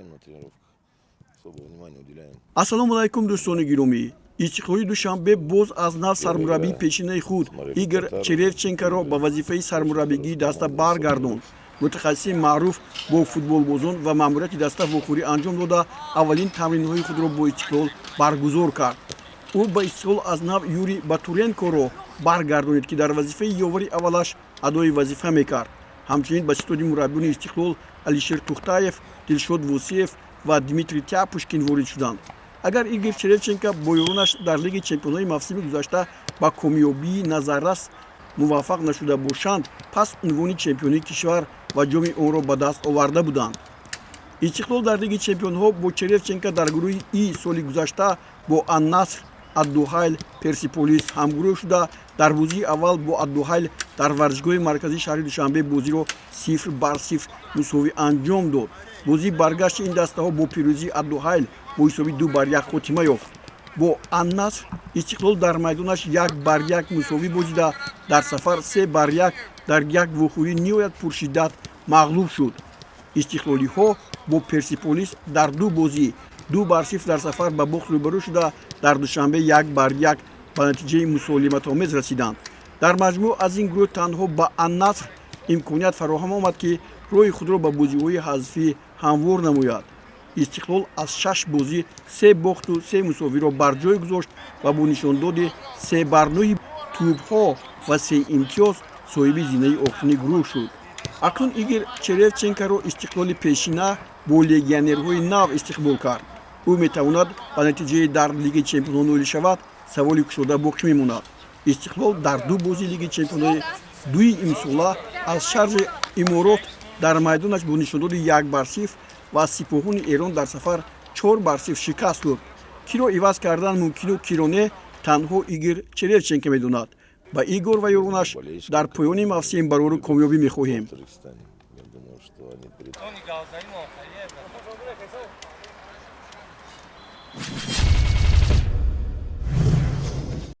Уделяем на тренировках. Особое внимание уделяем. Ассалому алайкум, дӯстони гиромӣ! Истиқлоли Душанбе боз аз нав сармураббии пешинаи худ Игор Черевченкоро ба вазифаи сармураббигии даста баргардонд. Мутахассиси маъруф бо футболбозон ва маъмурияти даста вохӯрӣ анҷом дода, аввалин тамринҳои худро бо Истиқлол баргузор кард. Ӯ ба Истиқлол аз нав Юрий Батуренкоро баргардонид, ки дар вазифаи ёвари аввалаш адои вазифа мекард. Ҳамчунин ба ситоди мураббиёни Истиқлол Алишер Тухтаев, Дилшод Восиев ва Дмитрий Тяпушкин ворид шуданд. Агар Игор Черевченко бо ёронаш дар Лиги чемпионҳои мавсими гузашта ба комёбии назаррас муваффақ нашуда бошанд, пас унвони чемпионии кишвар ва ҷоми онро ба даст оварда буданд. Истиқлол дар Лиги чемпионҳо бо Черевченко дар гурӯҳи И соли гузашта бо Аннаср, Аддухайл, Персиполис ҳамгурӯҳ шуда, дар бозии аввал бо Аддухайл дар варзишгоҳи марказии шаҳри Душанбе бозиро 0-0 мусовӣ анҷом дод. Бозии баргашти ин дастаҳо бо пирӯзии Аддухайл бо ҳисоби 2-1 хотима ёфт. Бо Аннаср Истиқлол дар майдонаш 1-1 мусовӣ бозида, дар сафар 3-1 дар як вохӯрии ниҳоят пуршиддат мағлуб шуд. Истиқлолиҳо бо Персиполис дар ду бозӣ 2-0 дар сафар ба бохт рӯбарӯ шуда, дар Душанбе 1-1 ба натиҷаи мусолиматомез расиданд. Дар маҷмӯъ аз ин гурӯҳ танҳо ба Аннаср имконият фароҳам омад, ки роҳи худро ба бозиҳои ҳазфӣ ҳамвор намояд. Истиқлол аз шаш бозӣ се бохту се мусовиро бар ҷой гузошт ва бо нишондоди 3-9 тӯбҳо ва се имтиёз соҳиби зинаи охирини гурӯҳ шуд. Акнун Игор Черевченкоро Истиқлоли пешина бо легионерҳои нав истиқбол кард. Ӯ метавонад ба натиҷаи дар Лиги чемпионҳо ноил шавад? Саволи кушода боқӣ мемонад. Истиқлол дар ду бозии Лиги чемпионҳои дуи имсола аз Шарҷи Иморот дар майдонаш бо нишондоди 1-0 ва аз Сипоҳони Эрон дар сафар 4-0 шикаст хӯрд. Киро иваз кардан мумкину киро не, танҳо Игор Черевченко медонад. Ба Игор ва ёронаш дар поёни мавсим барору комёбӣ мехоҳем. В Таджикистане. Я думаю, что они перед Тони Галзаимов,